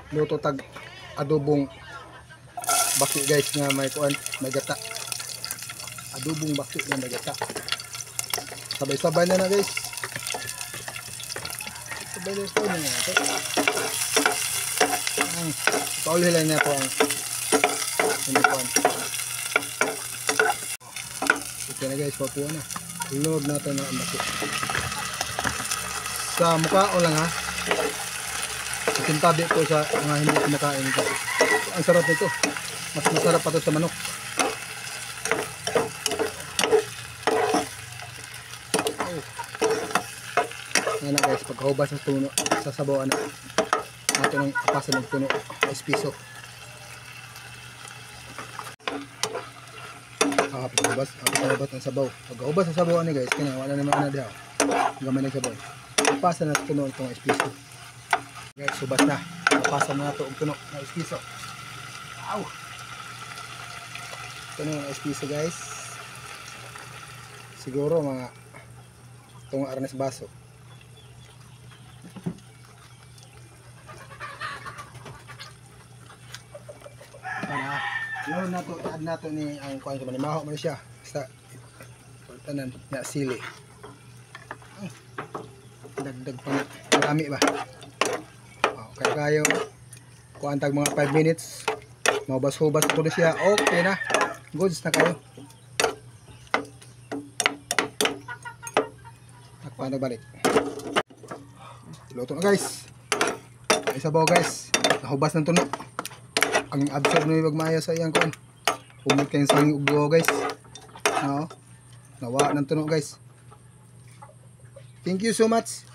Luto tag adobong baki guys nga may kuan, may gata. Adobong baki nga may gata. Sabay-sabay na na guys. Sabay na ito na ito. Ang pauli lang niya po ang hindi kuan. Okay na guys, papuha na. Load natin ang baki. Sa mukha o lang ha. Ikintabi ko sa mga hindi kumakain ito. Ang sarap nito. Mas masarap pa to sa manok. Oh. Yan na guys, pagkahubas sa tuno, sa sabaw na ato nang apasan ng tuno, espiso. Ah, pagkahubas ang sabaw. Pagkahubas sa sabaw ani guys, kanya wala naman ana diha. Gamay ng sabaw. Apasan na tuno itong espiso. Guys, subas na. Apasan na nato og tuno na espiso. Aw. Tuno na espiso guys. Siguro mga itong arnes baso. Para yun nato, add nato ni ang kuan sa manimaho man siya. Basta tanan na sili. Dagdag pa na. Marami ba? Okay kayo. Kuan tag mga 5 minutes. Mabas-hubas ko na siya. Okay na. Goods na kayo. Takpan na balik. Luto na guys. Ay sabaw guys. Nahubas ng tuno. Ang absorb na yung maayo sa iyang kuan. Pumit kayong sanging ugbo guys. Oo. Nawa ng tuno guys. Thank you so much.